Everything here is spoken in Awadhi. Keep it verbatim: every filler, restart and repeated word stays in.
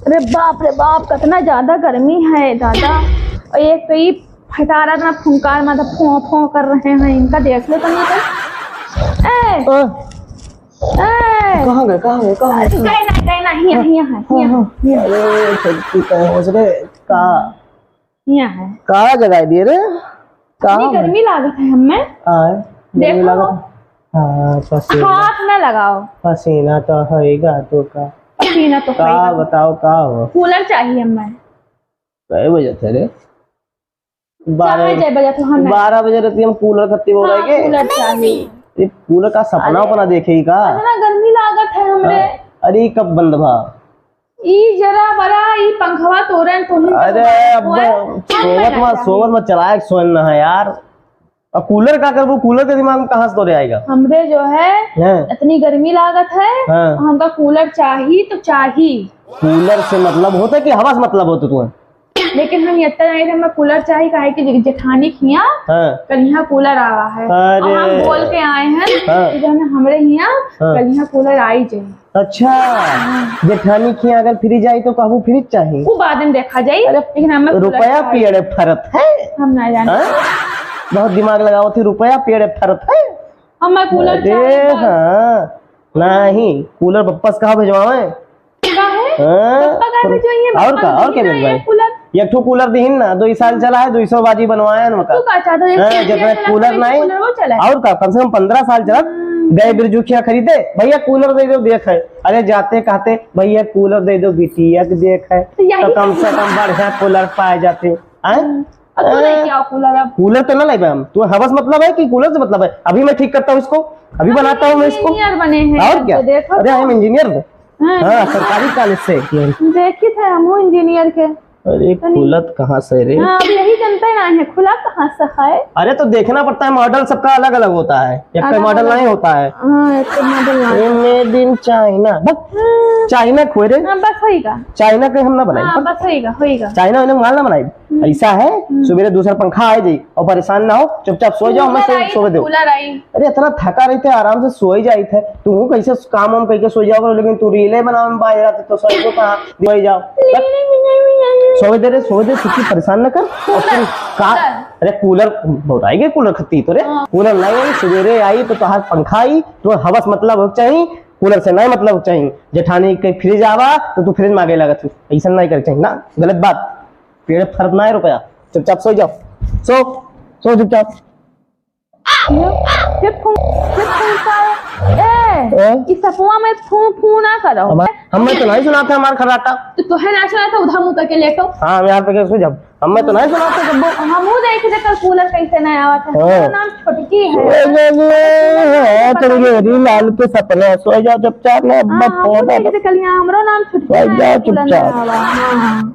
अरे बाप रे बाप, कितना ज्यादा गर्मी है दादा। और एक तो ये फटारा इतना फुंकार मारता, फों फों कर रहे हैं, इनका देख लो तुम तो। ए, हाँ। ए। कहाँ गए, कहाँ गए, कहाँ गए? कहीं ना, कहीं ना, हियाँ, हियाँ है, हाँ, हियाँ, हाँ। हियाँ। अरे, छोटकी, कहाँ हो रे? का? हियाँ है। का जगाई दिए रे? का इतनी हो? गर्मी लागत है हमें। आय, गर्मी देखो। लागत है। हाँ, पसीना। हाथ ना लगाओ। पसीना तो होएगा तो का। पसीना तो का होएगा। बताओ, का हो? कूलर चाहिए हमें। कै बजे थे रे? बारह चाहे जय बजे तो हम बारह बजे रहती हम कूलर खत्ती हो हाँ, रहे के। कूलर चाहिए। ये कूलर का सपना अरे, अपना देखे ही का? इतना गर्मी लागत है हमरे। हाँ, अरे, ये कब बंद भा? ई जरा बड़ा, ई पंखवा तोरन तो ही अरे, अब सोवत में, सोवत में चलाए के सोन ना है यार। अब कूलर का करबो? कूलर के दिमाग में कहाँ से तोरे आएगा? हमरे जो है, हाँ। इतनी गर्मी लागत है, हाँ। हमका कूलर चाही तो चाही। कूलर से मतलब होता है कि हवा से मतलब होता तुम्हें? लेकिन हम इतना नहीं थे, हमें कूलर चाही, काहे कि जेठानी खिया हाँ। कल यहाँ कूलर आवा है। अरे। और हम बोल के आए हैं हाँ। कि जो है ना, हमरे यहाँ हाँ। कल यहाँ कूलर आई जाए। अच्छा, जेठानी खिया अगर फ्रिज आई तो कहबू फ्रिज चाही? वो बाद में देखा जाई, अरे, लेकिन हमें कूलर रुपया चाही। पेड़े फरत है। हम ना जाने। हाँ? बहुत दिमाग लगाओ थे, रुपया पेड़े फरत है। हमें कूलर अरे चाही बस। हाँ, नहीं, कूलर पप्पा से कहा भिजवावे? काहे? हाँ? पप्पा काहे भिजवाइए? और पप्पा का, और क्या भिजवाए? कूलर। एक ठो कूलर दिहिन ना, दो साल चला है, दो सौ बाजी बनवाए हैं उनका। तू का चाहता है? हाँ, जब मैं कूलर नहीं, कूलर वो चला है। और का, कम से कम पन्द्रह साल चला। हम्म। गए बिरजू खिया खरीदे, "भैया कूलर दे दो, देख है।" अरे जाते कहते, "भैया कूलर दे दो, बिटिया के देख है।" तो यही तो कम से कम बढ़िया कूलर पाए जाते। आए? हम्म। अब तू लेके आओ कूलर अब। कूलर तो ना लाइबे हम। तू हवा से मतलब है कि कूलर से मतलब है? अभी मैं ठीक करता हूँ इसको, अभी हम बनाता हूँ मैं इसको। इंजीनियर बने हैं, और क्या? तो देखो अरे, तो। हम इंजीनियर हैं। हाँ। हाँ, सरकारी कॉलेज से। देखी थे हम इंजीनियर के। अरे, तो नहीं। खुलत कहाँ से रे? हाँ, अब यही जनते ना है, खुला कहाँ से है? अरे, तो देखना पड़ता है, मॉडल सबका अलग-अलग होता है, एक का अलग-अलग। मॉडल नहीं होता है। हाँ, एक तो मॉडल नहीं। ये made in China। बस, हाँ। चाइना खोए रे। हाँ, बस होइगा। चाइना के हम ना बनाई, हाँ, बस। बस होइगा, होइगा। चाइना वाइना माल ना बनाई। हम्म। ऐसा है, हम्म। सुबेरे दूसरा पंखा आ जाई और परेशान ना हो, चुपचाप सो जाओ, मैं कूलर सो, आई सोवे तो दो। कूलर आई। अरे, इतना थका रही थे, आराम से सोई जाई थे। तू कैसे काम वाम करके सोई जाओ, लेकिन तू रीले बनावे में बाज रहा था, तो सोई को कहाँ सोई जाओ। सोवे दे रे, सोवे दे, छुट्टी परेशान न कर। और फिर का, कूलर। अरे, कूलर बहुत आई गए, कूलर खत्ती तो रे। हाँ। कूलर नहीं आई, सुबेरे आई तो तोहार पंखा आई, तो हवा से मतलब हो चाहिए, कूलर से नहीं मतलब हो चाहिए। जेठानी के फ्रिज आवा, तो तू फ्रिज मांगे लागत हो। ऐसा नहीं करे चाहिए ना, गलत बात। पेड़ फरत ना है रुपया, चुपचाप सो जाओ, सो, सो चुपचाप। ये, ये फूं, ये फूंका है। ए, ए? इस सपवा में फूं, फूं ना करो। हम, हमें तो नहीं सुना था हमार खर्राटा। तो तोहे ना सुना था, उधर मुंह करके लेटो। हाँ, हम यहाँ पे कैसे जब, हमें तो नहीं सुना था जब वो हम वो देखे थे कल कूलर कैसे नहीं आवा था। हाँ। मेरा नाम छोटकी है। ए, ए, ए, ए, ए, तेरे गेरी लाल के सपने, सो जाओ चुपचाप ना, अब हाँ, मत हम वो फोन देखे थे कल यहाँ, हमरो नाम छोटकी सो है, जाओ कूलर नहीं चुपचाप। आवा। हाँ।